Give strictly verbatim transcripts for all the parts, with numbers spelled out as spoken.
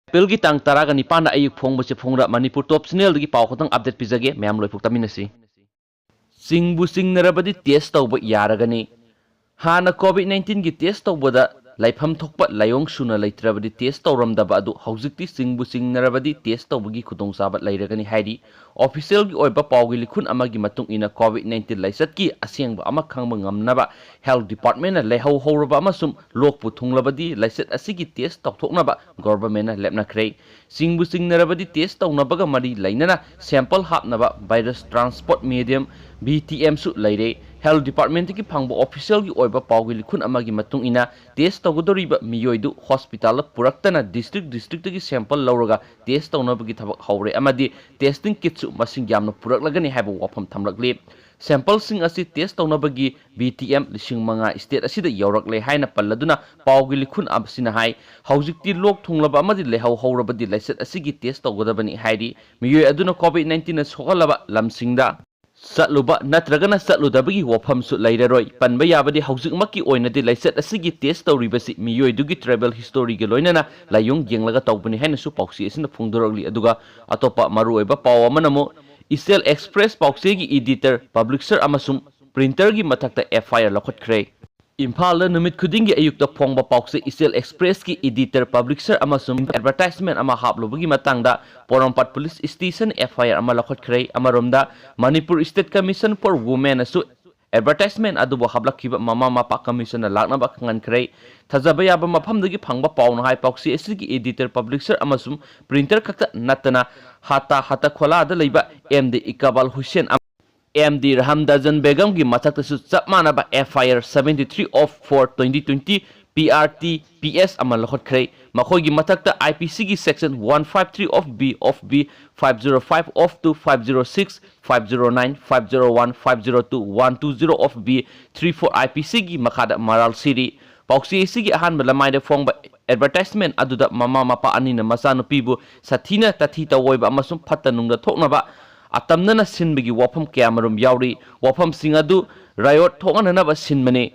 ꯑꯦꯄ꯭ꯔꯤꯜꯒꯤ ꯇꯥꯡ ꯇꯔꯥꯒ ꯅꯤꯄꯥꯟꯗ ꯑꯌꯨꯛ ꯐꯣꯡꯕꯁꯦ ꯐꯣꯡꯗ ꯃꯅꯤꯄꯨꯔ ꯇꯣꯞ ꯆꯦꯅꯦꯜꯗꯒꯤ ꯄꯥꯎ ꯈꯛꯇꯪ ꯑꯞꯗꯦꯠ ꯄꯤꯖꯒꯦ꯫ ꯃꯌꯥꯝ ꯂꯣꯏꯐꯥꯎ ꯇꯥꯃꯤꯟꯅꯁꯤ꯫ ꯆꯤꯡꯕꯨ ꯆꯤꯡꯅꯔꯕꯗꯤ ꯇꯦꯁ ꯇꯧꯕ ꯌꯥꯔꯒꯅꯤ꯫ ꯍꯥꯟꯅ ꯀꯣꯚꯤꯗ ꯅꯥꯏꯟꯇꯤꯟꯒꯤ ꯇꯦꯁ ꯇꯧꯕꯗ ꯂꯩꯐꯝ ꯊꯣꯛꯄ ꯂꯥꯏꯑꯣꯡ ꯁꯨꯅ ꯂꯩꯇ꯭ꯔꯕꯗꯤ ꯇꯦꯁ ꯇꯧꯔꯝꯗꯕ ꯑꯗꯨ ꯍꯧꯖꯤꯛꯇꯤ ꯆꯤꯡꯕꯨ ꯆꯤꯡꯅꯔꯕꯗꯤ ꯇꯦꯁ ꯇꯧꯕꯒꯤ ꯈꯨꯗꯣꯡꯆꯥꯕ ꯂꯩꯔꯒꯅꯤ ꯍꯥꯏꯔꯤ꯫ ꯑꯣꯐꯤꯁꯤꯌꯦꯜꯒꯤ ꯑꯣꯏꯕ ꯄꯥꯎꯒꯤ ꯂꯤꯈꯨꯟ ꯑꯃꯒꯤ ꯃꯇꯨꯡ ꯏꯟꯅ ꯀꯣꯚꯤꯗ ꯅꯥꯏꯟꯇꯤꯟ ꯂꯥꯏꯆꯠꯀꯤ ꯑꯁꯦꯡꯕ ꯑꯃ ꯈꯪꯕ ꯉꯝꯅꯕ ꯍꯦꯜꯊ ꯗꯤꯄꯥꯔꯠꯃꯦꯟꯅ ꯂꯩꯍꯧ ꯍꯧꯔꯕ ꯑꯃꯁꯨꯡ ꯂꯣꯛꯄꯨ ꯊꯨꯡꯂꯕꯗꯤ ꯂꯥꯏꯆꯠ ꯑꯁꯤꯒꯤ ꯇꯦꯁ ꯇꯧꯊꯣꯛꯅꯕ ꯒꯣꯚꯔꯟꯃꯦꯟꯠꯅ ꯂꯦꯞꯅꯈ꯭ꯔꯦ꯫ ꯆꯤꯡꯕꯨ ꯆꯤꯡꯅꯔꯕꯗꯤ ꯇꯦꯁ ꯇꯧꯅꯕꯒ ꯃꯔꯤ ꯂꯩꯅꯅ ꯁꯦꯝꯄꯜ ꯍꯥꯞꯅꯕ virus transport medium, V T ꯑꯦꯝꯁꯨ ꯂꯩꯔꯦ꯫ ꯍꯦꯜꯊ ꯗꯤꯄꯥꯔꯠꯃꯦꯟꯠꯇꯒꯤ ꯐꯪꯕ ꯑꯣꯐꯤꯁꯤꯌꯦꯜꯒꯤ ꯑꯣꯏꯕ ꯄꯥꯎꯒꯤ ꯂꯤꯈꯨꯟ ꯑꯃꯒꯤ ꯃꯇꯨꯡ ꯏꯟꯅ, ꯇꯦꯁ ꯇꯧꯒꯗꯧꯔꯤꯕ ꯃꯤꯑꯣꯏꯗꯨ ꯍꯣꯁꯄꯤꯇꯥꯜꯗ ꯄꯨꯔꯛꯇꯅ ꯗꯤꯁꯇ꯭ꯔꯤꯛ ꯗꯤꯁꯇ꯭ꯔꯤꯛꯇꯒꯤ ꯁꯦꯝꯄꯜ ꯂꯧꯔꯒ ꯇꯦꯁ ꯇꯧꯅꯕꯒꯤ ꯊꯕꯛ ꯍꯧꯔꯦ ꯑꯃꯗꯤ ꯇꯦꯁꯇꯤꯡ ꯀꯤꯠꯁꯨ ꯃꯁꯤꯡ ꯌꯥꯝꯅ ꯄꯨꯔꯛꯂꯒꯅꯤ ꯍꯥꯏꯕ ꯋꯥꯐꯝ ꯊꯝꯂꯛꯂꯤ꯫ ꯁꯦꯝꯄꯜꯁꯤꯡ ꯑꯁꯤ ꯇꯦꯁ ꯇꯧꯅꯕꯒꯤ ꯚꯤ ꯇꯤ ꯑꯦꯝ ꯂꯤꯁꯤꯡ ꯃꯉꯥ ꯁ꯭ꯇꯦꯠ ꯑꯁꯤꯗ ꯌꯧꯔꯛꯂꯦ ꯍꯥꯏꯅ ꯄꯜꯂꯗꯨꯅ ꯄꯥꯎꯒꯤ ꯂꯤꯈꯨꯟ ꯑꯁꯤꯅ ꯍꯥꯏ, ꯍꯧꯖꯤꯛꯇꯤ ꯂꯣꯛ ꯊꯨꯡꯂꯕ ꯑꯃꯗꯤ ꯂꯩꯍꯧ ꯍꯧꯔꯕꯗꯤ ꯂꯥꯏꯆꯠ ꯑꯁꯤꯒꯤ ꯇꯦꯁ ꯇꯧꯒꯗꯕꯅꯤ ꯍꯥꯏꯔꯤ꯫ ꯃꯤꯑꯣꯏ ꯑꯗꯨꯅ ꯀꯣꯚꯤꯗ ꯅꯥꯏꯟꯇꯤꯟꯅ ꯁꯣꯛꯍꯜꯂꯕ ꯂꯝꯁꯤꯡꯗ ꯆꯠꯂꯨꯕ ꯅꯠꯇ꯭ꯔꯒꯅ ꯆꯠꯂꯨꯗꯕꯒꯤ ꯋꯥꯐꯝꯁꯨ ꯂꯩꯔꯔꯣꯏ꯫ ꯄꯟꯕ ꯌꯥꯕꯗꯤ ꯍꯧꯖꯤꯛꯃꯛꯀꯤ ꯑꯣꯏꯅꯗꯤ ꯂꯥꯏꯆꯠ ꯑꯁꯤꯒꯤ ꯇꯦꯁ ꯇꯧꯔꯤꯕꯁꯤ ꯃꯤꯑꯣꯏꯗꯨꯒꯤ ꯇ꯭ꯔꯦꯚꯦꯜ ꯍꯤꯁꯇꯣꯔꯤꯒ ꯂꯣꯏꯅꯅ ꯂꯥꯏꯑꯣꯡ ꯌꯦꯡꯂꯒ ꯇꯧꯕꯅꯤ ꯍꯥꯏꯅꯁꯨ ꯄꯥꯎꯆꯦ ꯑꯁꯤꯅ ꯐꯣꯡꯗꯣꯔꯛꯂꯤ꯫ ꯑꯗꯨꯒ ꯑꯇꯣꯞꯄ ꯃꯔꯨꯑꯣꯏꯕ ꯄꯥꯎ ꯑꯃꯅ ꯑꯃꯨꯛ ꯏꯆꯦꯜ ꯑꯦꯛꯁꯄ꯭ꯔꯦꯁ ꯄꯥꯎꯆꯦꯒꯤ ꯏꯗꯤꯇꯔ, ꯄꯕ꯭ꯂꯤꯁꯔ ꯑꯃꯁꯨꯡ ꯄ꯭ꯔꯤꯟꯇꯔꯒꯤ ꯃꯊꯛꯇ ꯑꯦꯐ ꯑꯥꯏ ꯑꯥꯔ ꯂꯧꯈꯠꯈ꯭ꯔꯦ꯫ ꯏꯝꯐꯥꯜꯗ ꯅꯨꯃꯤꯠ ꯈꯨꯗꯤꯡꯒꯤ ꯑꯌꯨꯛꯇ ꯐꯣꯡꯕ ꯄꯥꯎꯆꯦ ꯏꯆꯦꯜ ꯑꯦꯛꯁꯄ꯭ꯔꯦꯁꯀꯤ ꯏꯗꯤꯇꯔ, ꯄꯕ꯭ꯂꯤꯁꯔ ꯑꯃꯁꯨꯡ ꯑꯦꯗꯚꯔꯇꯥꯏꯖꯃꯦꯟ ꯑꯃ ꯍꯥꯞꯂꯨꯕꯒꯤ ꯃꯇꯥꯡꯗ Porompat police station F I R ꯑꯃ ꯂꯧꯈꯠꯈ꯭ꯔꯦ꯫ ꯑꯃꯔꯣꯝꯗ ꯃꯅꯤꯄꯨꯔ ꯁ꯭ꯇꯦꯠ ꯀꯃꯤꯁꯟ ꯐꯣꯔ ꯋꯨꯃꯦꯟꯅꯁꯨ ꯑꯦꯗꯚꯔꯇꯥꯏꯖꯃꯦꯟ ꯑꯗꯨꯕꯨ ꯍꯥꯞꯂꯛꯈꯤꯕ ꯃꯃꯥ ꯃꯄꯥ ꯀꯃꯤꯁꯟꯅ ꯂꯥꯛꯅꯕ ꯈꯪꯍꯟꯈ꯭ꯔꯦ꯫ ꯊꯥꯖꯕ ꯌꯥꯕ ꯃꯐꯝꯗꯒꯤ ꯐꯪꯕ ꯄꯥꯎꯅ ꯍꯥꯏ, ꯄꯥꯎꯆꯦ ꯑꯁꯤꯒꯤ ꯏꯗꯤꯇꯔ, ꯄꯕ꯭ꯂꯤꯁꯔ ꯑꯃꯁꯨꯡ ꯄ꯭ꯔꯤꯟꯇꯔ ꯈꯛꯇ ꯅꯠꯇꯅ ꯍꯥꯇꯥ ꯍꯥꯇꯥ ꯈꯣꯂꯥꯗ ꯂꯩꯕ M D Iqbal Hussain M D Rahamdajan ꯕꯦꯒꯝꯒꯤ ꯃꯊꯛꯇꯁꯨ ꯆꯞ ꯃꯥꯟꯅꯕ F I R seventy three of four twenty twenty P R T P S ꯑꯃ ꯂꯧꯈꯠꯈ꯭ꯔꯦ꯫ ꯃꯈꯣꯏꯒꯤ ꯃꯊꯛꯇ ꯑꯥꯏ ꯄꯤ ꯁꯤꯒꯤ section one five three of B of B, five zero five of two, five zero six, five zero nine, five zero one, five zero two, one two zero of B, three four I P Cꯒꯤ ꯃꯈꯥꯗ ꯃꯔꯥꯜ ꯁꯤꯔꯤ꯫ ꯄꯥꯎꯆꯦ ꯑꯁꯤꯒꯤ ꯑꯍꯥꯟꯕ ꯂꯃꯥꯏꯗ ꯐꯣꯡꯕ advertisement ꯑꯗꯨꯗ ꯃꯃꯥ ꯃꯄꯥ ꯑꯅꯤꯅ ꯃꯆꯥꯅꯨꯄꯤꯕꯨ ꯁꯥꯊꯤꯅ ꯇꯥꯊꯤ ꯇꯧꯑꯣꯏꯕ ꯑꯃꯁꯨꯡ ꯐꯠꯇ ꯅꯨꯡꯗ ꯊꯣꯛꯅꯕ ꯑꯇꯝꯅꯅ ꯁꯤꯟꯕꯒꯤ ꯋꯥꯐꯝ ꯀꯌꯥꯃꯔꯨꯝ ꯌꯥꯎꯔꯤ꯫ ꯋꯥꯐꯝꯁꯤꯡ ꯑꯗꯨ ꯔꯥꯏꯑꯣꯠ ꯊꯣꯛꯍꯟꯅꯅꯕ ꯁꯤꯟꯕꯅꯤ꯫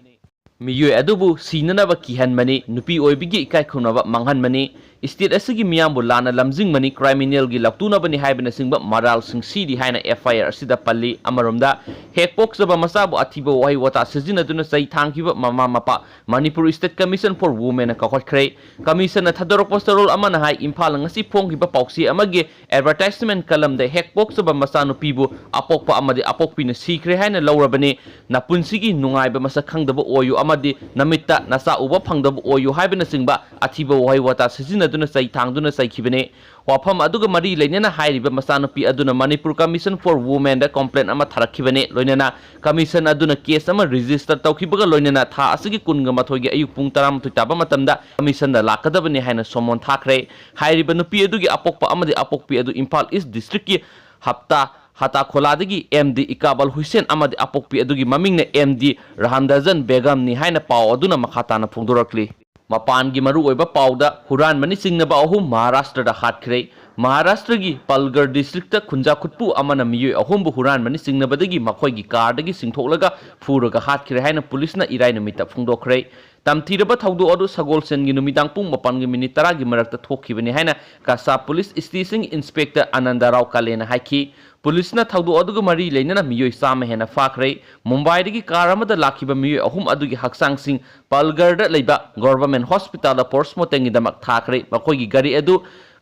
ꯃꯤꯑꯣꯏ ꯑꯗꯨꯕꯨ ꯁꯤꯅꯅꯕ ꯀꯤꯍꯟꯕꯅꯤ꯫ ꯅꯨꯄꯤ ꯑꯣꯏꯕꯤꯒꯤ ꯏꯀꯥꯏ ꯈꯨꯝꯅꯕ ꯃꯥꯡꯍꯟꯕꯅꯤ꯫ ꯏꯁꯇꯦꯠ ꯑꯁꯤꯒꯤ ꯃꯤꯌꯥꯝꯕꯨ ꯂꯥꯟꯅ ꯂꯝꯖꯤꯡꯕꯅꯤ, ꯀ꯭ꯔꯤꯃꯤꯅꯦꯜꯒꯤ ꯂꯧꯇꯨꯅꯕꯅꯤ ꯍꯥꯏꯕꯅꯆꯤꯡꯕ ꯃꯔꯥꯜꯁꯤꯡ ꯁꯤꯔꯤ ꯍꯥꯏꯅ ꯑꯦꯐ ꯑꯥꯏ ꯑꯥꯔ ꯑꯁꯤꯗ ꯄꯜꯂꯤ꯫ ꯑꯃꯔꯣꯝꯗ, ꯍꯦꯛ ꯄꯣꯛꯆꯕ ꯃꯆꯥꯕꯨ ꯑꯊꯤꯕ ꯋꯥꯍꯩ ꯋꯥꯇꯥ ꯁꯤꯖꯤꯟꯅꯗꯨꯅ ꯆꯩ ꯊꯥꯡꯈꯤꯕ ꯃꯃꯥ ꯃꯄꯥ ꯃꯅꯤꯄꯨꯔ ꯏꯁꯇꯦꯠ ꯀꯃꯤꯁꯟ ꯐꯣꯔ ꯋꯨꯃꯦꯟꯅ ꯀꯥꯎꯈꯠꯈ꯭ꯔꯦ꯫ ꯀꯃꯤꯁꯟꯅ ꯊꯥꯗꯣꯔꯛꯄ ꯆꯥꯔꯣꯜ ꯑꯃꯅ ꯍꯥꯏ, ꯏꯝꯐꯥꯜꯗ ꯉꯁꯤ ꯐꯣꯡꯈꯤꯕ ꯄꯥꯎꯆꯦ ꯑꯃꯒꯤ ꯑꯦꯗꯚꯔꯇꯥꯏꯖꯃꯦꯟꯠ ꯀꯂꯝꯗ ꯍꯦꯛ ꯄꯣꯛꯆꯕ ꯃꯆꯥꯅꯨꯄꯤꯕꯨ ꯑꯄꯣꯛꯄ ꯑꯃꯗꯤ ꯑꯄꯣꯛꯄꯤꯅ ꯁꯤꯈ꯭ꯔꯦ ꯍꯥꯏꯅ ꯂꯧꯔꯕꯅꯤ꯫ ꯅꯄꯨꯟꯁꯤꯒꯤ ꯅꯨꯡꯉꯥꯏꯕ ꯃꯁꯛ ꯈꯪꯗꯕ ꯑꯣꯏꯌꯨ ꯑꯃꯗꯤ ꯅꯃꯤꯠꯇ ꯅꯆꯥ ꯎꯕ ꯐꯪꯗꯕ ꯑꯣꯏꯌꯨ ꯍꯥꯏꯕꯅꯆꯤꯡꯕ ꯑꯊꯤꯕ ꯋꯥꯍꯩ ꯋꯥꯇꯥ ꯁꯤꯖꯤꯟꯅꯗꯨꯅ ꯆꯩ ꯊꯥꯡꯗꯨꯅ ꯆꯩꯈꯤꯕꯅꯤ꯫ ꯋꯥꯐꯝ ꯑꯗꯨꯒ ꯃꯔꯤ ꯂꯩꯅꯅ ꯍꯥꯏꯔꯤꯕ ꯃꯆꯥꯅꯨꯄꯤ ꯑꯗꯨꯅ ꯃꯅꯤꯄꯨꯔ ꯀꯃꯤꯁꯟ ꯐꯣꯔ ꯋꯨꯃꯦꯟꯗ ꯀꯝꯄ꯭ꯂꯦꯟ ꯑꯃ ꯊꯥꯔꯛꯈꯤꯕꯅꯤ꯫ ꯂꯣꯏꯅꯅ ꯀꯃꯤꯁꯟ ꯑꯗꯨꯅ ꯀꯦꯁ ꯑꯃ ꯔꯦꯖꯤꯁꯇꯔ ꯇꯧꯈꯤꯕꯒ ꯂꯣꯏꯅꯅ ꯊꯥ ꯑꯁꯤꯒꯤ ꯀꯨꯟꯒ ꯃꯥꯊꯣꯏꯒꯤ ꯑꯌꯨꯛ ꯄꯨꯡ ꯇꯔꯥꯃꯥꯊꯣꯏ ꯇꯥꯕ ꯃꯇꯝꯗ ꯀꯃꯤꯁꯟꯗ ꯂꯥꯛꯀꯗꯕꯅꯤ ꯍꯥꯏꯅ ꯁꯣꯃꯣꯟ ꯊꯥꯈ꯭ꯔꯦ꯫ ꯍꯥꯏꯔꯤꯕ ꯅꯨꯄꯤ ꯑꯗꯨꯒꯤ ꯑꯄꯣꯛꯄ ꯑꯃꯗꯤ ꯑꯄꯣꯛꯄꯤ ꯑꯗꯨ ꯏꯝꯐꯥꯜ ꯏꯁ ꯗꯤꯁꯇ꯭ꯔꯤꯛꯀꯤ ꯍꯞꯇꯥ ꯍꯇꯥꯈꯣꯂꯥꯗꯒꯤ ꯑꯦꯝ ꯗꯤ ꯏꯀꯥꯕꯜ ꯍꯨꯏꯁꯦꯟ ꯑꯃꯗꯤ ꯑꯄꯣꯛꯄꯤ ꯑꯗꯨꯒꯤ ꯃꯃꯤꯡꯅ ꯑꯦꯝ ꯗꯤ ꯔꯍꯥꯟꯗꯖꯟ ꯕꯦꯒꯝꯅꯤ ꯍꯥꯏꯅ ꯄꯥꯎ ꯑꯗꯨꯅ ꯃꯈꯥ ꯇꯥꯅ ꯐꯣꯡꯗꯣꯔꯛꯂꯤ꯫ ꯃꯄꯥꯟꯒꯤ ꯃꯔꯨꯑꯣꯏꯕ ꯄꯥꯎꯗ ꯍꯨꯔꯥꯟꯕꯅ ꯆꯤꯡꯅꯕ ꯑꯍꯨꯝ ꯃꯍꯥꯔꯥꯁꯇ꯭ꯔꯗ ꯍꯥꯠꯈ꯭ꯔꯦ꯫ ꯃꯍꯥꯔꯥꯁꯇ꯭ꯔꯒꯤ ꯄꯜꯒꯔ ꯗꯤꯁꯇ꯭ꯔꯤꯛꯇ ꯈꯨꯟꯖꯥ ꯈꯨꯠꯄꯨ ꯑꯃꯅ ꯃꯤꯑꯣꯏ ꯑꯍꯨꯝꯕꯨ ꯍꯨꯔꯥꯟꯕꯅ ꯆꯤꯡꯅꯕꯗꯒꯤ ꯃꯈꯣꯏꯒꯤ ꯀꯥꯔꯗꯒꯤ ꯆꯤꯡꯊꯣꯛꯂꯒ ꯐꯨꯔꯒ ꯍꯥꯠꯈ꯭ꯔꯦ ꯍꯥꯏꯅ ꯄꯨꯂꯤꯁꯅ ꯏꯔꯥꯏ ꯅꯨꯃꯤꯠꯇ ꯐꯣꯡꯗꯣꯛꯈ꯭ꯔꯦ꯫ ꯇꯝꯊꯤꯔꯕ ꯊꯧꯗꯣꯛ ꯑꯗꯨ ꯁꯒꯣꯜꯁꯦꯟꯒꯤ ꯅꯨꯃꯤꯗꯥꯡ ꯄꯨꯡ ꯃꯥꯄꯟꯒꯤ ꯃꯤꯅꯤꯠ ꯇꯔꯥꯒꯤ ꯃꯔꯛꯇ ꯊꯣꯛꯈꯤꯕꯅꯤ ꯍꯥꯏꯅ ꯀꯁꯥ ꯄꯨꯂꯤꯁ ꯁ꯭ꯇꯦꯁꯟꯒꯤ ꯏꯟꯁꯄꯦꯛꯇꯔ ꯑꯅꯟꯗꯔꯥꯎ ꯀꯥꯂꯦꯅ ꯍꯥꯏꯈꯤ꯫ ꯄꯨꯂꯤꯁꯅ ꯊꯧꯗꯣꯛ ꯑꯗꯨꯒ ꯃꯔꯤ ꯂꯩꯅꯅ ꯃꯤꯑꯣꯏ ꯆꯥꯝꯃ ꯍꯦꯟꯅ ꯐꯥꯈ꯭ꯔꯦ꯫ ꯃꯨꯝꯕꯥꯏꯗꯒꯤ ꯀꯥꯔ ꯑꯃꯗ ꯂꯥꯛꯈꯤꯕ ꯃꯤꯑꯣꯏ ꯑꯍꯨꯝ ꯑꯗꯨꯒꯤ ꯍꯛꯆꯥꯡꯁꯤꯡ ꯄꯜꯒꯔꯗ ꯂꯩꯕ ꯒꯣꯚꯔꯟꯃꯦꯟꯠ ꯍꯣꯁꯄꯤꯇꯥꯜꯗ ꯄꯣꯁꯠꯃꯣꯔꯇꯦꯝꯒꯤꯗꯃꯛ ꯊꯥꯈ꯭ꯔꯦ꯫ ꯃꯈꯣꯏꯒꯤ ꯒꯥꯔꯤ ꯑꯗꯨ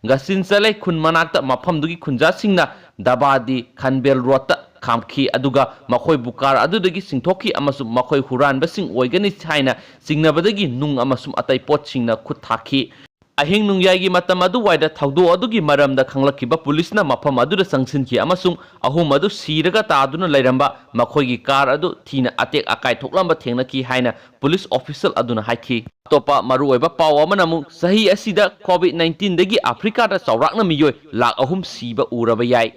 ꯒꯁꯤꯟꯆꯂꯩ ꯈꯨꯟ ꯃꯅꯥꯛꯇ ꯃꯐꯝꯗꯨꯒꯤ ꯈꯨꯟꯖꯥꯁꯤꯡꯅ ꯗꯕꯥꯗꯤ ꯈꯟꯕꯦꯜ ꯔꯣꯗꯇ ꯈꯥꯝꯈꯤ, ꯑꯗꯨꯒ ꯃꯈꯣꯏꯕꯨ ꯀꯥꯔ ꯑꯗꯨꯗꯒꯤ ꯆꯤꯡꯊꯣꯛꯈꯤ ꯑꯃꯁꯨꯡ ꯃꯈꯣꯏ ꯍꯨꯔꯥꯟꯕꯁꯤꯡ ꯑꯣꯏꯒꯅꯤ ꯍꯥꯏꯅ ꯆꯤꯡꯅꯕꯗꯒꯤ ꯅꯨꯡ ꯑꯃꯁꯨꯡ ꯑꯇꯩ ꯄꯣꯠꯁꯤꯡꯅ ꯈꯨꯠ ꯊꯥꯈꯤ꯫ ꯑꯍꯤꯡ ꯅꯣꯡꯌꯥꯏꯒꯤ ꯃꯇꯝ ꯑꯗꯨꯋꯥꯏꯗ ꯊꯧꯗꯣꯛ ꯑꯗꯨꯒꯤ ꯃꯔꯝꯗ ꯈꯪꯂꯛꯈꯤꯕ ꯄꯨꯂꯤꯁꯅ ꯃꯐꯝ ꯑꯗꯨꯗ ꯆꯪꯁꯤꯟꯈꯤ ꯑꯃꯁꯨꯡ ꯑꯍꯨꯝ ꯑꯗꯨ ꯁꯤꯔꯒ ꯇꯥꯗꯨꯅ ꯂꯩꯔꯝꯕ ꯃꯈꯣꯏꯒꯤ ꯀꯥꯔ ꯑꯗꯨ ꯊꯤꯅ ꯑꯇꯦꯛ ꯑꯀꯥꯏ ꯊꯣꯛꯂꯝꯕ ꯊꯦꯡꯅꯈꯤ ꯍꯥꯏꯅ ꯄꯨꯂꯤꯁ ꯑꯣꯐꯤꯁꯤꯌꯦꯜ ꯑꯗꯨꯅ ꯍꯥꯏꯈꯤ꯫ ꯑꯇꯣꯞꯄ ꯃꯔꯨꯑꯣꯏꯕ ꯄꯥꯎ ꯑꯃꯅ ꯑꯃꯨꯛ ꯆꯍꯤ ꯑꯁꯤꯗ ꯀꯣꯚꯤꯗ ꯅꯥꯏꯟꯇꯤꯟꯗꯒꯤ ꯑꯐ꯭ꯔꯤꯀꯥꯗ ꯆꯥꯎꯔꯥꯛꯅ ꯃꯤꯑꯣꯏ ꯂꯥꯈ ꯑꯍꯨꯝ ꯁꯤꯕ ꯎꯔꯕ ꯌꯥꯏ꯫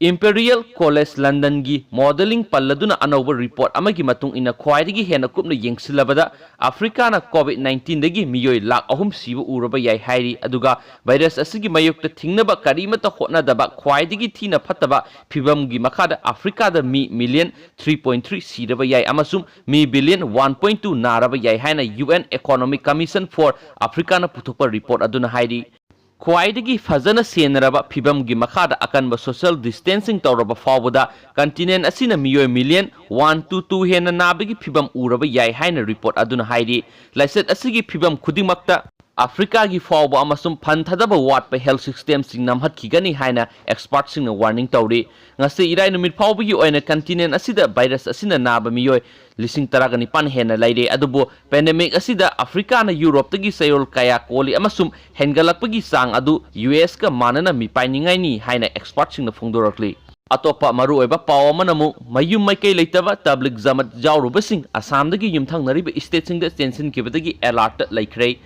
Imperial College Londonꯒꯤ modelling ꯄꯜꯂꯗꯨꯅ ꯑꯅꯧꯕ report ꯑꯃꯒꯤ ꯃꯇꯨꯡ ꯏꯟꯅ, ꯈ꯭ꯋꯥꯏꯗꯒꯤ ꯍꯦꯟꯅ ꯀꯨꯞꯅ ꯌꯦꯡꯁꯤꯜꯂꯕꯗ, ꯑꯐ꯭ꯔꯤꯀꯥꯅ COVID nineteenꯗꯒꯤ ꯃꯤꯑꯣꯏ ꯂꯥꯈ ꯑꯍꯨꯝ ꯁꯤꯕ ꯎꯔꯕ ꯌꯥꯏ ꯍꯥꯏꯔꯤ꯫ ꯑꯗꯨꯒ virus ꯑꯁꯤꯒꯤ ꯃꯥꯌꯣꯛꯇ ꯊꯤꯡꯅꯕ ꯀꯔꯤꯃꯠꯇ ꯍꯣꯠꯅꯗꯕ, ꯈ꯭ꯋꯥꯏꯗꯒꯤ ꯊꯤꯅ ꯐꯠꯇꯕ ꯐꯤꯕꯝꯒꯤ ꯃꯈꯥꯗ ꯑꯐ꯭ꯔꯤꯀꯥꯗ ꯃꯤ million three point three ꯁꯤꯔꯕ ꯌꯥꯏ ꯑꯃꯁꯨꯡ ꯃꯤ billion one point two ꯅꯥꯔꯕ ꯌꯥꯏ ꯍꯥꯏꯅ UN Economic Commission for Africaꯅ ꯄꯨꯊꯣꯛꯄ report ꯑꯗꯨꯅ ꯍꯥꯏꯔꯤ꯫ ꯈ꯭ꯋꯥꯏꯗꯒꯤ ꯐꯖꯅ ꯁꯦꯟꯅꯔꯕ ꯐꯤꯕꯝꯒꯤ ꯃꯈꯥꯗ ꯑꯀꯟꯕ social distancing ꯇꯧꯔꯕ ꯐꯥꯎꯕꯗ continent ꯑꯁꯤꯅ ꯃꯤꯑꯣꯏ million one to two ꯍꯦꯟꯅ ꯅꯥꯕꯒꯤ ꯐꯤꯕꯝ ꯎꯔꯕ ꯌꯥꯏ ꯍꯥꯏꯅ report ꯑꯗꯨꯅ ꯍꯥꯏꯔꯤ꯫ ꯂꯥꯏꯆꯠ ꯑꯁꯤꯒꯤ ꯐꯤꯕꯝ ꯈꯨꯗꯤꯡꯃꯛꯇ ꯑꯐ꯭ꯔꯤꯀꯥꯒꯤ ꯐꯥꯎꯕ ꯑꯃꯁꯨꯡ ꯐꯟ ꯊꯥꯗꯕ ꯋꯥꯠꯄ health systemꯁꯤꯡ ꯅꯝꯍꯠꯈꯤꯒꯅꯤ ꯍꯥꯏꯅ expertꯁꯤꯡꯅ warning ꯇꯧꯔꯤ꯫ ꯉꯁꯤ ꯏꯔꯥꯏ ꯅꯨꯃꯤꯠ ꯐꯥꯎꯕꯒꯤ ꯑꯣꯏꯅ continent ꯑꯁꯤꯗ virus ꯑꯁꯤꯅ ꯅꯥꯕ ꯃꯤꯑꯣꯏ ꯂꯤꯁꯤꯡ ꯇꯔꯥꯒ ꯅꯤꯄꯥꯟ ꯍꯦꯟꯅ ꯂꯩꯔꯦ꯫ ꯑꯗꯨꯕꯨ pandemic ꯑꯁꯤꯗ ꯑꯐ꯭ꯔꯤꯀꯥꯅ ꯌꯨꯔꯣꯞꯇꯒꯤ ꯆꯌꯣꯜ ꯀꯌꯥ ꯀꯣꯜꯂꯤ ꯑꯃꯁꯨꯡ ꯍꯦꯟꯒꯠꯂꯛꯄꯒꯤ ꯆꯥꯡ ꯑꯗꯨ USꯀ ꯃꯥꯟꯅꯅ ꯃꯤꯄꯥꯏꯅꯤꯡꯉꯥꯏꯅꯤ ꯍꯥꯏꯅ expertꯁꯤꯡꯅ ꯐꯣꯡꯗꯣꯔꯛꯂꯤ꯫ ꯑꯇꯣꯞꯄ ꯃꯔꯨꯑꯣꯏꯕ ꯄꯥꯎ ꯑꯃꯅ ꯑꯃꯨꯛ ꯃꯌꯨꯝ ꯃꯥꯏꯀꯩ ꯂꯩꯇꯕ ꯇꯕ꯭ꯂꯤꯛ ꯖꯃꯥꯠ ꯌꯥꯎꯔꯨꯕꯁꯤꯡ ꯑꯁꯥꯝꯗꯒꯤ ꯌꯨꯝꯊꯪꯅꯔꯤꯕ stateꯁꯤꯡꯗ ꯆꯦꯟꯁꯤꯟꯈꯤꯕꯗꯒꯤ alertꯇ ꯂꯩꯈ꯭ꯔꯦ꯫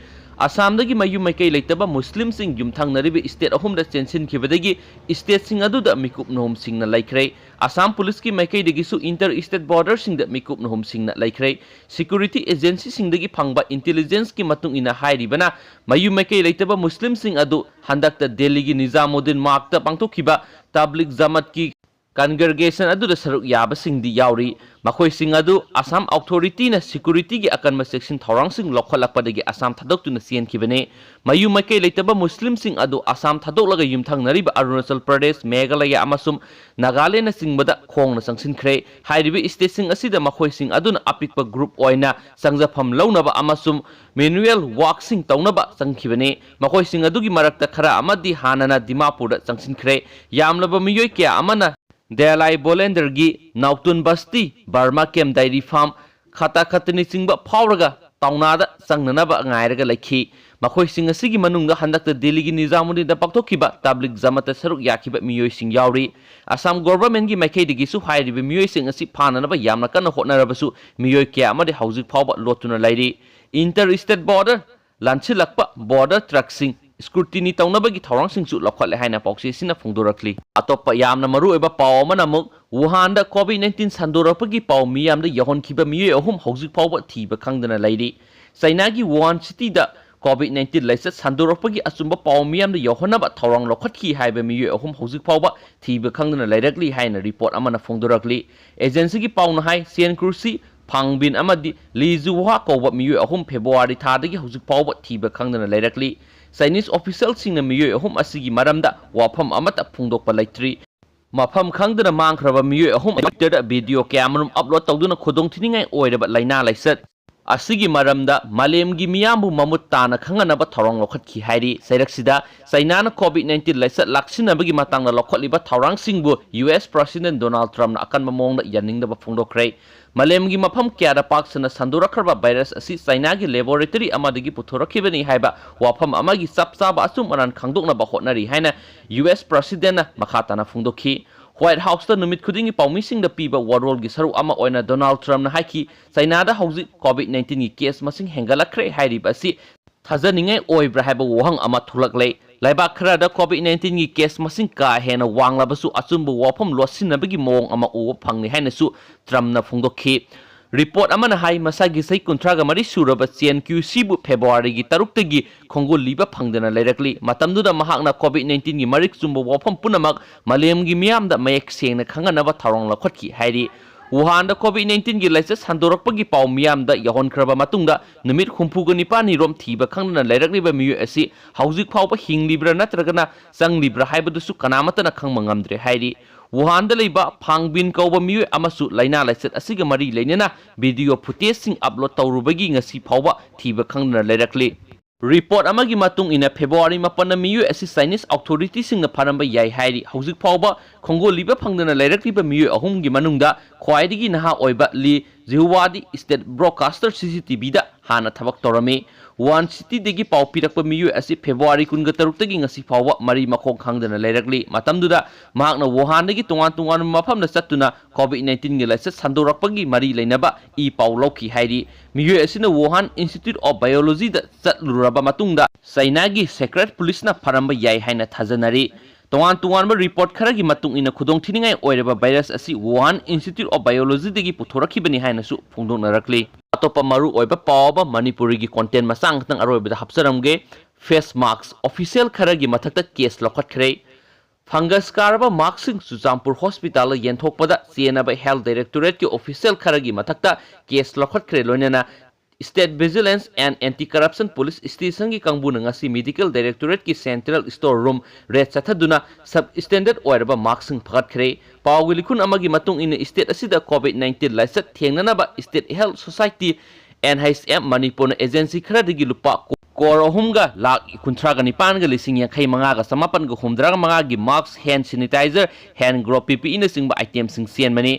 ꯑꯁꯥꯝꯗꯒꯤ ꯃꯌꯨꯝ ꯃꯥꯏꯀꯩ ꯂꯩꯇꯕ ꯃꯨꯁꯂꯤꯝꯁꯤꯡ ꯌꯨꯝꯊꯪꯅꯔꯤꯕ state ꯑꯍꯨꯝꯗ ꯆꯦꯟꯁꯤꯟꯈꯤꯕꯗꯒꯤ stateꯁꯤꯡ ꯑꯗꯨꯗ ꯃꯤꯀꯨꯞ ꯅꯍꯨꯝꯁꯤꯡꯅ ꯂꯩꯈ꯭ꯔꯦ꯫ ꯑꯁꯥꯝ ꯄꯨꯂꯤꯁꯀꯤ ꯃꯥꯏꯀꯩꯗꯒꯤꯁꯨ inter state borderꯁꯤꯡꯗ ꯃꯤꯀꯨꯞ ꯅꯍꯨꯝꯁꯤꯡꯅ ꯂꯩꯈ꯭ꯔꯦ꯫ Security agencyꯁꯤꯡꯗꯒꯤ ꯐꯪꯕ intelligenceꯀꯤ ꯃꯇꯨꯡ ꯏꯟꯅ ꯍꯥꯏꯔꯤꯕꯅ ꯃꯌꯨꯝ ꯃꯥꯏꯀꯩ ꯂꯩꯇꯕ ꯃꯨꯁꯂꯤꯝꯁꯤꯡ ꯑꯗꯨ ꯍꯟꯗꯛꯇ ꯗꯦꯜꯂꯤꯒꯤ ꯅꯤꯖꯥꯃꯨꯗꯗꯤꯟ ꯃꯥꯔꯒꯇ ꯄꯥꯡꯊꯣꯛꯈꯤꯕ ꯇꯕ꯭ꯂꯤꯛ ꯖꯃꯥꯠꯀꯤ congregation ꯑꯗꯨꯗ ꯁꯔꯨꯛ ꯌꯥꯕꯁꯤꯡꯗꯤ ꯌꯥꯎꯔꯤ꯫ ꯃꯈꯣꯏꯁꯤꯡ ꯑꯗꯨ ꯑꯁꯥꯝ authorityꯅ securityꯒꯤ ꯑꯀꯟꯕ ꯆꯦꯛꯁꯤꯟ ꯊꯧꯔꯥꯡꯁꯤꯡ ꯂꯧꯈꯠꯂꯛꯄꯗꯒꯤ ꯑꯁꯥꯝ ꯊꯥꯗꯣꯛꯇꯨꯅ ꯆꯦꯟꯈꯤꯕꯅꯤ꯫ ꯃꯌꯨꯝ ꯃꯥꯏꯀꯩ ꯂꯩꯇꯕ ꯃꯨꯁꯂꯤꯝꯁꯤꯡ ꯑꯗꯨ ꯑꯁꯥꯝ ꯊꯥꯗꯣꯛꯂꯒ ꯌꯨꯝꯊꯪꯅꯔꯤꯕ ꯑꯔꯨꯅꯥꯆꯜ ꯄ꯭ꯔꯗꯦꯁ, ꯃꯦꯘꯥꯂꯌꯥ ꯑꯃꯁꯨꯡ ꯅꯥꯒꯥꯂꯦꯟꯅꯆꯤꯡꯕꯗ ꯈꯣꯡꯅ ꯆꯪꯁꯤꯟꯈ꯭ꯔꯦ꯫ ꯍꯥꯏꯔꯤꯕ stateꯁꯤꯡ ꯑꯁꯤꯗ ꯃꯈꯣꯏꯁꯤꯡ ꯑꯗꯨꯅ ꯑꯄꯤꯛꯄ group ꯑꯣꯏꯅ ꯆꯪꯖꯐꯝ ꯂꯧꯅꯕ ꯑꯃꯁꯨꯡ manual workꯁꯤꯡ ꯇꯧꯅꯕ ꯆꯪꯈꯤꯕꯅꯤ꯫ ꯃꯈꯣꯏꯁꯤꯡ ꯑꯗꯨꯒꯤ ꯃꯔꯛꯇ ꯈꯔ ꯑꯃꯗꯤ ꯍꯥꯟꯅꯅ ꯗꯤꯃꯥꯄꯨꯔꯗ ꯆꯪꯁꯤꯟꯈ꯭ꯔꯦ꯫ ꯌꯥꯝꯂꯕ ꯃꯤꯑꯣꯏ ꯀꯌꯥ ꯑꯃꯅ ꯗꯦꯂꯥꯏ ꯕꯣꯂꯦꯟꯗꯔꯒꯤ ꯅꯥꯎꯇꯨꯟ ꯕꯁꯇꯤ, ꯕꯔꯃꯥ ꯀꯦꯝ dairy farm, ꯈꯇꯥ ꯈꯇꯅꯤꯆꯤꯡꯕ ꯐꯥꯎꯔꯒ ꯇꯥꯎꯅꯥꯗ ꯆꯪꯅꯅꯕ ꯉꯥꯏꯔꯒ ꯂꯩꯈꯤ꯫ ꯃꯈꯣꯏꯁꯤꯡ ꯑꯁꯤꯒꯤ ꯃꯅꯨꯡꯗ ꯍꯟꯗꯛꯇ ꯗꯦꯜꯂꯤꯒꯤ ꯅꯤꯖꯥꯃꯨꯗꯗꯤꯟꯗ ꯄꯥꯡꯊꯣꯛꯈꯤꯕ ꯇꯕ꯭ꯂꯤꯛ ꯖꯃꯥꯠꯇ ꯁꯔꯨꯛ ꯌꯥꯈꯤꯕ ꯃꯤꯑꯣꯏꯁꯤꯡ ꯌꯥꯎꯔꯤ꯫ ꯑꯁꯥꯝ governmentꯀꯤ ꯃꯥꯏꯀꯩꯗꯒꯤꯁꯨ ꯍꯥꯏꯔꯤꯕ ꯃꯤꯑꯣꯏꯁꯤꯡ ꯑꯁꯤ ꯐꯥꯅꯅꯕ ꯌꯥꯝꯅ ꯀꯟꯅ ꯍꯣꯠꯅꯔꯕꯁꯨ ꯃꯤꯑꯣꯏ ꯀꯌꯥ ꯑꯃꯗꯤ ꯍꯧꯖꯤꯛ ꯐꯥꯎꯕ ꯂꯣꯠꯇꯨꯅ ꯂꯩꯔꯤ꯫ Inter state border ꯂꯥꯟꯁꯤꯜꯂꯛꯄ border truckꯁꯤꯡ scrutiny ꯇꯧꯅꯕꯒꯤ ꯊꯧꯔꯥꯡꯁꯤꯡꯁꯨ ꯂꯧꯈꯠꯂꯦ ꯍꯥꯏꯅ ꯄꯥꯎꯆꯦꯁꯤꯅ ꯐꯣꯡꯗꯣꯔꯛꯂꯤ꯫ ꯑꯇꯣꯞꯄ ꯌꯥꯝꯅ ꯃꯔꯨꯑꯣꯏꯕ ꯄꯥꯎ ꯑꯃꯅ ꯑꯃꯨꯛ ꯋꯨꯍꯥꯟꯗ COVID nineteen ꯁꯟꯗꯣꯔꯛꯄꯒꯤ ꯄꯥꯎ ꯃꯤꯌꯥꯝꯗ ꯌꯧꯍꯟꯈꯤꯕ ꯃꯤꯑꯣꯏ ꯑꯍꯨꯝ ꯍꯧꯖꯤꯛ ꯐꯥꯎꯕ ꯊꯤꯕ ꯈꯪꯗꯅ ꯂꯩꯔꯤ꯫ ꯆꯩꯅꯥꯒꯤ ꯋꯨꯍꯥꯟ ꯁꯤꯇꯤꯗ COVID nineteen ꯂꯥꯏꯆꯠ ꯁꯟꯗꯣꯔꯛꯄꯒꯤ ꯑꯆꯨꯝꯕ ꯄꯥꯎ ꯃꯤꯌꯥꯝꯗ ꯌꯧꯍꯟꯅꯕ ꯊꯧꯔꯥꯡ ꯂꯧꯈꯠꯈꯤ ꯍꯥꯏꯕ ꯃꯤꯑꯣꯏ ꯑꯍꯨꯝ ꯍꯧꯖꯤꯛ ꯐꯥꯎꯕ ꯊꯤꯕ ꯈꯪꯗꯅ ꯂꯩꯔꯛꯂꯤ ꯍꯥꯏꯅ ꯔꯤꯄꯣꯔꯠ ꯑꯃꯅ ꯐꯣꯡꯗꯣꯔꯛꯂꯤ꯫ ꯑꯦꯖꯦꯟꯁꯤꯒꯤ ꯄꯥꯎꯅ ꯍꯥꯏ, ꯆꯦꯟ ꯀ꯭ꯔꯨꯁꯤ, ꯐꯥꯡꯕꯤꯟ ꯑꯃꯗꯤ ꯂꯤ ꯖꯨꯍꯥ ꯀꯧꯕ ꯃꯤꯑꯣꯏ ꯑꯍꯨꯝ ꯐꯦꯕ꯭ꯔꯨꯋꯥꯔꯤ ꯊꯥꯗꯒꯤ ꯍꯧꯖꯤꯛ ꯐꯥꯎꯕ ꯊꯤꯕ ꯈꯪꯗꯅ ꯂꯩꯔꯛꯂꯤ꯫ ꯆꯥꯏꯅꯤꯁ ꯑꯣꯐꯤꯁꯤꯌꯦꯜꯁꯤꯡꯅ ꯃꯤꯑꯣꯏ ꯑꯍꯨꯝ ꯑꯁꯤꯒꯤ ꯃꯔꯝꯗ ꯋꯥꯐꯝ ꯑꯃꯠꯇ ꯐꯣꯡꯗꯣꯛꯄ ꯂꯩꯇ꯭ꯔꯤ꯫ ꯃꯐꯝ ꯈꯪꯗꯅ ꯃꯥꯡꯈ꯭ꯔꯕ ꯃꯤꯑꯣꯏ ꯑꯍꯨꯝ Twitterꯗ ꯚꯤꯗꯤꯑꯣ ꯀꯌꯥꯃꯔꯨꯝ ꯑꯞꯂꯣꯗ ꯇꯧꯗꯨꯅ ꯈꯨꯗꯣꯡꯊꯤꯅꯤꯡꯉꯥꯏ ꯑꯣꯏꯔꯕ ꯂꯥꯏꯅꯥ ꯂꯥꯏꯆꯠ ꯑꯁꯤꯒꯤ ꯃꯔꯝꯗ ꯃꯥꯂꯦꯝꯒꯤ ꯃꯤꯌꯥꯝꯕꯨ ꯃꯃꯨꯠ ꯇꯥꯅ ꯈꯪꯍꯟꯅꯕ ꯊꯧꯔꯥꯡ ꯂꯧꯈꯠꯈꯤ ꯍꯥꯏꯔꯤ꯫ ꯆꯩꯔꯛꯁꯤꯗ ꯆꯩꯅꯥꯅ COVID nineteen ꯂꯥꯏꯆꯠ ꯂꯥꯛꯁꯤꯟꯅꯕꯒꯤ ꯃꯇꯥꯡꯗ ꯂꯧꯈꯠꯂꯤꯕ ꯊꯧꯔꯥꯡꯁꯤꯡꯕꯨ ꯌꯨ ꯑꯦꯁ ꯄ꯭ꯔꯁꯤꯗꯦꯟ ꯗꯣꯅꯥꯜꯗ ꯇ꯭ꯔꯝꯞꯅ ꯑꯀꯟꯕ ꯃꯑꯣꯡꯗ ꯌꯥꯅꯤꯡꯗꯕ ꯐꯣꯡꯗꯣꯛꯈ꯭ꯔꯦ꯫ ꯃꯥꯂꯦꯝꯒꯤ ꯃꯐꯝ ꯀꯌꯥꯗ ꯄꯥꯛ ꯁꯟꯅ ꯁꯟꯗꯣꯔꯛꯈ꯭ꯔꯕ ꯚꯥꯏꯔꯁ ꯑꯁꯤ ꯆꯩꯅꯥꯒꯤ ꯂꯦꯕꯣꯔꯦꯇꯔꯤ ꯑꯃꯗꯒꯤ ꯄꯨꯊꯣꯔꯛꯈꯤꯕꯅꯤ ꯍꯥꯏꯕ ꯋꯥꯐꯝ ꯑꯃꯒꯤ ꯆꯞ ꯆꯥꯕ ꯑꯆꯨꯝ ꯑꯔꯥꯟ ꯈꯪꯗꯣꯛꯅꯕ ꯍꯣꯠꯅꯔꯤ ꯍꯥꯏꯅ ꯌꯨ ꯑꯦꯁ ꯄ꯭ꯔꯁꯤꯗꯦꯟꯅ ꯃꯈꯥ ꯇꯥꯅ ꯐꯣꯡꯗꯣꯛꯈꯤ꯫ ꯋꯥꯏꯠ ꯍꯥꯎꯁꯇ ꯅꯨꯃꯤꯠ ꯈꯨꯗꯤꯡꯒꯤ ꯄꯥꯎꯃꯤꯁꯤꯡꯗ ꯄꯤꯕ ꯋꯥꯔꯣꯜꯒꯤ ꯁꯔꯨꯛ ꯑꯃ ꯑꯣꯏꯅ ꯗꯣꯅꯥꯜꯗ ꯇ꯭ꯔꯝꯞꯅ ꯍꯥꯏꯈꯤ, ꯆꯩꯅꯥꯗ ꯍꯧꯖꯤꯛ COVID nineteenꯒꯤ ꯀꯦꯁ ꯃꯁꯤꯡ ꯍꯦꯟꯒꯠꯂꯛꯈ꯭ꯔꯦ ꯍꯥꯏꯔꯤꯕ ꯑꯁꯤ ꯊꯥꯖꯅꯤꯡꯉꯥꯏ ꯑꯣꯏꯕ꯭ꯔꯥ ꯍꯥꯏꯕ ꯋꯥꯍꯪ ꯑꯃ ꯊꯣꯛꯂꯛꯂꯦ꯫ ꯂꯩꯕꯥꯛ ꯈꯔꯗ COVID nineteenꯒꯤ ꯀꯦꯁ ꯃꯁꯤꯡ ꯀꯥ ꯍꯦꯟꯅ ꯋꯥꯡꯂꯕꯁꯨ ꯑꯆꯨꯝꯕ ꯋꯥꯐꯝ ꯂꯣꯠꯁꯤꯟꯅꯕꯒꯤ ꯃꯑꯣꯡ ꯑꯃ ꯎꯕ ꯐꯪꯂꯦ ꯍꯥꯏꯅꯁꯨ ꯇ꯭ꯔꯝꯞꯅ ꯐꯣꯡꯗꯣꯛꯈꯤ꯫ ꯔꯤꯄꯣꯔꯠ ꯑꯃꯅ ꯍꯥꯏ, ꯃꯁꯥꯒꯤ ꯆꯍꯤ ꯀꯨꯟꯊ꯭ꯔꯥꯒ ꯃꯔꯤ ꯁꯨꯔꯕ ꯆꯦꯟ ꯀ꯭ꯌꯨꯁꯤꯕꯨ ꯐꯦꯕ꯭ꯔꯨꯋꯥꯔꯤꯒꯤ ꯇꯔꯨꯛꯇꯒꯤ ꯈꯣꯡꯒꯨꯜ ꯂꯤꯕ ꯐꯪꯗꯅ ꯂꯩꯔꯛꯂꯤ꯫ ꯃꯇꯝꯗꯨꯗ ꯃꯍꯥꯛꯅ COVID nineteenꯒꯤ ꯃꯔꯤꯛ ꯆꯨꯝꯕ ꯋꯥꯐꯝ ꯄꯨꯝꯅꯃꯛ ꯃꯥꯂꯦꯝꯒꯤ ꯃꯤꯌꯥꯝꯗ ꯃꯌꯦꯛ ꯁꯦꯡꯅ ꯈꯪꯍꯟꯅꯕ ꯊꯧꯔꯥꯡ ꯂꯧꯈꯠꯈꯤ ꯍꯥꯏꯔꯤ꯫ ꯋꯨꯍꯥꯟꯗ COVID nineteenꯒꯤ ꯂꯥꯏꯆꯠ ꯁꯟꯗꯣꯔꯛꯄꯒꯤ ꯄꯥꯎ ꯃꯤꯌꯥꯝꯗ ꯌꯧꯍꯟꯈ꯭ꯔꯕ ꯃꯇꯨꯡꯗ ꯅꯨꯃꯤꯠ ꯍꯨꯝꯐꯨꯒ ꯅꯤꯄꯥꯜꯅꯤ ꯔꯣꯝ ꯊꯤꯕ ꯈꯪꯗꯅ ꯂꯩꯔꯛꯂꯤꯕ ꯃꯤꯑꯣꯏ ꯑꯁꯤ ꯍꯧꯖꯤꯛ ꯐꯥꯎꯕ ꯍꯤꯡꯂꯤꯕ꯭ꯔꯥ ꯅꯠꯇ꯭ꯔꯒꯅ ꯆꯪꯂꯤꯕ꯭ꯔꯥ ꯍꯥꯏꯕꯗꯨꯁꯨ ꯀꯅꯥꯃꯠꯇꯅ ꯈꯪꯕ ꯉꯝꯗ꯭ꯔꯦ ꯍꯥꯏꯔꯤ꯫ ꯋꯨꯍꯥꯟꯗ ꯂꯩꯕ ꯐꯥꯡꯕꯤꯟ ꯀꯧꯕ ꯃꯤꯑꯣꯏ ꯑꯃꯁꯨ ꯂꯥꯏꯅꯥ ꯂꯥꯏꯆꯠ ꯑꯁꯤꯒ ꯃꯔꯤ ꯂꯩꯅꯅ ꯚꯤꯗꯤꯑꯣ ꯐꯨꯇꯦꯖꯁꯤꯡ ꯑꯞꯂꯣꯗ ꯇꯧꯔꯨꯕꯒꯤ ꯉꯁꯤ ꯐꯥꯎꯕ ꯊꯤꯕ ꯈꯪꯗꯅ ꯂꯩꯔꯛꯂꯤ꯫ ꯔꯤꯄꯣꯔꯠ ꯑꯃꯒꯤ ꯃꯇꯨꯡ ꯏꯟꯅ, ꯐꯦꯕ꯭ꯔꯨꯋꯥꯔꯤ ꯃꯥꯄꯟꯗ ꯃꯤꯑꯣꯏ ꯑꯁꯤ ꯆꯥꯏꯅꯤꯁ ꯑꯧꯊꯣꯔꯤꯇꯤꯁꯤꯡꯅ ꯐꯥꯔꯝꯕ ꯌꯥꯏ ꯍꯥꯏꯔꯤ꯫ ꯍꯧꯖꯤꯛ ꯐꯥꯎꯕ ꯈꯣꯡꯒꯣꯜ ꯂꯤꯕ ꯐꯪꯗꯅ ꯂꯩꯔꯛꯂꯤꯕ ꯃꯤꯑꯣꯏ ꯑꯍꯨꯝꯒꯤ ꯃꯅꯨꯡꯗ ꯈ꯭ꯋꯥꯏꯗꯒꯤ ꯅꯍꯥ ꯑꯣꯏꯕ ꯂꯤ ꯖꯤꯍꯨꯋꯥꯗꯤ ꯁ꯭ꯇꯦꯠ ꯕ꯭ꯔꯣꯗꯀꯥꯁꯇꯔ CCTVꯗ ꯍꯥꯟꯅ ꯊꯕꯛ ꯇꯧꯔꯝꯃꯤ꯫ ꯋꯨꯍꯥꯟ ꯁꯤꯇꯤꯗꯒꯤ ꯄꯥꯎ ꯄꯤꯔꯛꯄ ꯃꯤꯑꯣꯏ ꯑꯁꯤ ꯐꯦꯕ꯭ꯔꯨꯋꯥꯔꯤ ꯀꯨꯟꯒ ꯇꯔꯨꯛꯇꯒꯤ ꯉꯁꯤ ꯐꯥꯎꯕ ꯃꯔꯤ ꯃꯈꯣꯡ ꯈꯪꯗꯅ ꯂꯩꯔꯛꯂꯤ꯫ ꯃꯇꯝꯗꯨꯗ ꯃꯍꯥꯛꯅ ꯋꯨꯍꯥꯟꯗꯒꯤ ꯇꯣꯉꯥꯟ ꯇꯣꯉꯥꯟꯕ ꯃꯐꯝꯗ ꯆꯠꯇꯨꯅ COVID nineteenꯒꯤ ꯂꯥꯏꯆꯠ ꯁꯟꯗꯣꯔꯛꯄꯒꯤ ꯃꯔꯤ ꯂꯩꯅꯕ ꯏ ꯄꯥꯎ ꯂꯧꯈꯤ ꯍꯥꯏꯔꯤ꯫ ꯃꯤꯑꯣꯏ ꯑꯁꯤꯅ ꯋꯨꯍꯥꯟ Institute of Biologyꯗ ꯆꯠꯂꯨꯔꯕ ꯃꯇꯨꯡꯗ ꯆꯩꯅꯥꯒꯤ Secret Policeꯅ ꯐꯔꯝꯕ ꯌꯥꯏ ꯍꯥꯏꯅ ꯊꯥꯖꯅꯔꯤ꯫ ꯇꯣꯉꯥꯟ ꯇꯣꯉꯥꯟꯕ report ꯈꯔꯒꯤ ꯃꯇꯨꯡ ꯏꯟꯅ ꯈꯨꯗꯣꯡꯊꯤꯅꯤꯡꯉꯥꯏ ꯑꯣꯏꯔꯕ virus ꯑꯁꯤ Wuhan Institute of Biologyꯗꯒꯤ ꯄꯨꯊꯣꯔꯛꯈꯤꯕꯅꯤ ꯍꯥꯏꯅꯁꯨ ꯐꯣꯡꯗꯣꯛꯅꯔꯛꯂꯤ꯫ ꯑꯇꯣꯞꯄ ꯃꯔꯨ ꯑꯣꯏꯕ ꯄꯥꯎ ꯑꯃ ꯃꯅꯤꯄꯨꯔꯤꯒꯤ content ꯃꯆꯥ ꯉꯥꯛꯇꯪ ꯑꯔꯣꯏꯕꯗ ꯍꯥꯞꯆꯔꯝꯒꯦ꯫ Face mask, official ꯈꯔꯒꯤ ꯃꯊꯛꯇ case ꯂꯧꯈꯠꯈ꯭ꯔꯦ꯫ Fungus ꯀꯥꯔꯕ maskꯁꯤꯡ ꯆꯨꯔꯆꯥꯟꯄꯨꯔ hospitalꯗ ꯌꯦꯟꯊꯣꯛꯄꯗ ꯆꯦꯟꯅꯕ Health Directorateꯀꯤ official ꯈꯔꯒꯤ ꯃꯊꯛꯇ case ꯂꯧꯈꯠꯈ꯭ꯔꯦ꯫ ꯂꯣꯏꯅꯅ State Vigilance and Anti-Corruption Police Stationꯒꯤ ꯀꯥꯡꯕꯨꯅ ꯉꯁꯤ Medical Directorateꯀꯤ Central Store Room raid ꯆꯠꯊꯗꯨꯅ substandard ꯑꯣꯏꯔꯕ maskꯁꯤꯡ ꯐꯒꯠꯈ꯭ꯔꯦ꯫ ꯄꯥꯎꯒꯤ ꯂꯤꯈꯨꯟ ꯑꯃꯒꯤ ꯃꯇꯨꯡ ꯏꯟꯅ, state ꯑꯁꯤꯗ COVID nineteen ꯂꯥꯏꯆꯠ ꯊꯦꯡꯅꯅꯕ State Health Society, N H M, ꯃꯅꯤꯄꯨꯔꯅ agency ꯈꯔꯗꯒꯤ ꯂꯨꯄꯥ ꯀꯣꯔ ꯑꯍꯨꯝꯒ ꯂꯥꯈ ꯀꯨꯟꯊ꯭ꯔꯥꯒ ꯅꯤꯄꯥꯟꯒ ꯂꯤꯁꯤꯡ ꯌꯥꯡꯈꯩ ꯃꯉꯥꯒ ꯆꯃꯥꯄꯟꯒ ꯍꯨꯝꯗ꯭ꯔꯥꯒ ꯃꯉꯥꯒꯤ mask, hand sanitizer, hand glove, P P Eꯅꯆꯤꯡꯕ itemꯁꯤꯡ ꯆꯦꯟꯕꯅꯤ꯫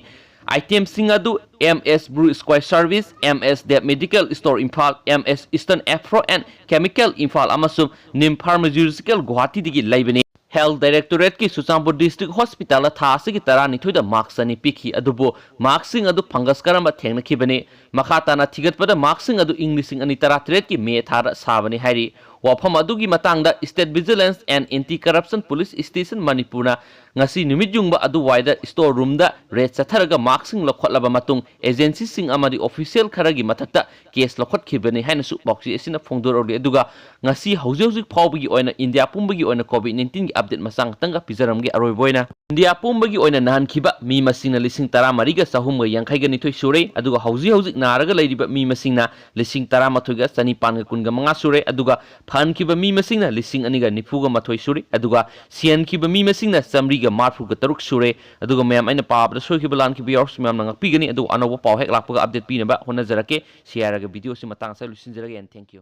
Itemꯁꯤꯡ ꯑꯗꯨ M S Brew Square Service, M S Dev Medical Store Imphal, M S Eastern Afro and Chemical Imphal ꯑꯃꯁꯨꯡ Nim Pharmaceutical Guwahatiꯗꯒꯤ ꯂꯩꯕꯅꯤ꯫ Health Directorateꯀꯤ ꯆꯨꯔꯆꯥꯟꯄꯨꯔ District Hospitalꯗ ꯊꯥ ꯑꯁꯤꯒꯤ ꯇꯔꯥꯅꯤꯊꯣꯏꯗ mask ꯆꯅꯤ ꯄꯤꯈꯤ, ꯑꯗꯨꯕꯨ maskꯁꯤꯡ ꯑꯗꯨ fungus ꯀꯥꯔꯝꯕ ꯊꯦꯡꯅꯈꯤꯕꯅꯤ꯫ ꯃꯈꯥ ꯇꯥꯅ ꯊꯤꯒꯠꯄꯗ maskꯁꯤꯡ ꯑꯗꯨ ꯏꯪ ꯂꯤꯁꯤꯡ ꯑꯅꯤ ꯇꯔꯥꯇꯔꯦꯠꯀꯤ ꯃꯦ ꯊꯥꯗ ꯁꯥꯕꯅꯤ ꯍꯥꯏꯔꯤ꯫ ꯋꯥꯐꯝ ꯑꯗꯨꯒꯤ ꯃꯇꯥꯡꯗ State Vigilance and Anti-Corruption Police Station ꯃꯅꯤꯄꯨꯔꯅ ꯉꯁꯤ ꯅꯨꯃꯤꯠ ꯌꯨꯡꯕ ꯑꯗꯨꯋꯥꯏꯗ store roomꯗ raid ꯆꯠꯊꯔꯒ maskꯁꯤꯡ ꯂꯧꯈꯠꯂꯕ ꯃꯇꯨꯡ, agencyꯁꯤꯡ ꯑꯃꯗꯤ official ꯈꯔꯒꯤ ꯃꯊꯛꯇ case ꯂꯧꯈꯠꯈꯤꯕꯅꯤ ꯍꯥꯏꯅꯁꯨ ꯄꯥꯎꯆꯦ ꯑꯁꯤꯅ ꯐꯣꯡꯗꯣꯔꯛꯂꯤ꯫ ꯑꯗꯨꯒ ꯉꯁꯤ ꯍꯧꯖꯤꯛ ꯍꯧꯖꯤꯛ ꯐꯥꯎꯕꯒꯤ ꯑꯣꯏꯅ ꯏꯟꯗꯤꯌꯥ ꯄꯨꯝꯕꯒꯤ ꯑꯣꯏꯅ COVID nineteenꯒꯤ update ꯃꯆꯥ ꯉꯥꯛꯇꯪꯒ ꯄꯤꯖꯔꯝꯒꯦ꯫ ꯑꯔꯣꯏꯕ ꯑꯣꯏꯅ, ꯏꯟꯗꯤꯌꯥ ꯄꯨꯝꯕꯒꯤ ꯑꯣꯏꯅ ꯅꯥꯍꯟꯈꯤꯕ ꯃꯤ ꯃꯁꯤꯡꯅ ꯂꯤꯁꯤꯡ ꯇꯔꯥꯃꯔꯤꯒ ꯆꯍꯨꯝꯒ ꯌꯥꯡꯈꯩꯒ ꯅꯤꯊꯣꯏ ꯁꯨꯔꯦ, ꯑꯗꯨꯒ ꯍꯧꯖꯤꯛ ꯍꯧꯖꯤꯛ ꯅꯥꯔꯒ ꯂꯩꯔꯤꯕ ꯃꯤ ꯃꯁꯤꯡꯅ ꯂꯤꯁꯤꯡ ꯇꯔꯥꯃꯥꯊꯣꯏꯒ ꯆꯅꯤꯄꯥꯟꯒ ꯀꯨꯟꯒ ꯃꯉꯥ ꯁꯨꯔꯦ, ꯑꯗꯨꯒ ꯐꯍꯟꯈꯤꯕ ꯃꯤ ꯃꯁꯤꯡꯅ ꯂꯤꯁꯤꯡ ꯑꯅꯤꯒ ꯅꯤꯐꯨꯒ ꯃꯥꯊꯣꯏ ꯁꯨꯔꯦ, ꯑꯗꯨꯒ ꯁꯤꯍꯟꯈꯤꯕ ꯃꯤ ꯃꯁꯤꯡꯅ ꯆꯥꯃꯔꯤꯒ ꯃꯔꯤꯐꯨꯒ ꯇꯔꯨꯛ ꯁꯨꯔꯦ꯫ ꯑꯗꯨꯒ ꯃꯌꯥꯝ, ꯑꯩꯅ ꯄꯥꯕꯗ ꯁꯣꯏꯈꯤꯕ ꯂꯥꯟꯈꯤꯕ ꯌꯥꯎꯔꯁꯨ ꯃꯌꯥꯝꯅ ꯉꯥꯛꯄꯤꯒꯅꯤ, ꯑꯗꯨꯒ ꯑꯅꯧꯕ ꯄꯥꯎ ꯍꯦꯛ ꯂꯥꯛꯄꯒ update ꯄꯤꯅꯕ ꯍꯣꯠꯅꯖꯔꯛꯀꯦ꯫ ꯁꯤ ꯍꯥꯏꯔꯒ video ꯑꯁꯤ ꯃꯇꯥꯡ ꯑꯁꯤꯗ ꯂꯣꯏꯁꯤꯟꯖꯔꯒꯦ, and thank you꯫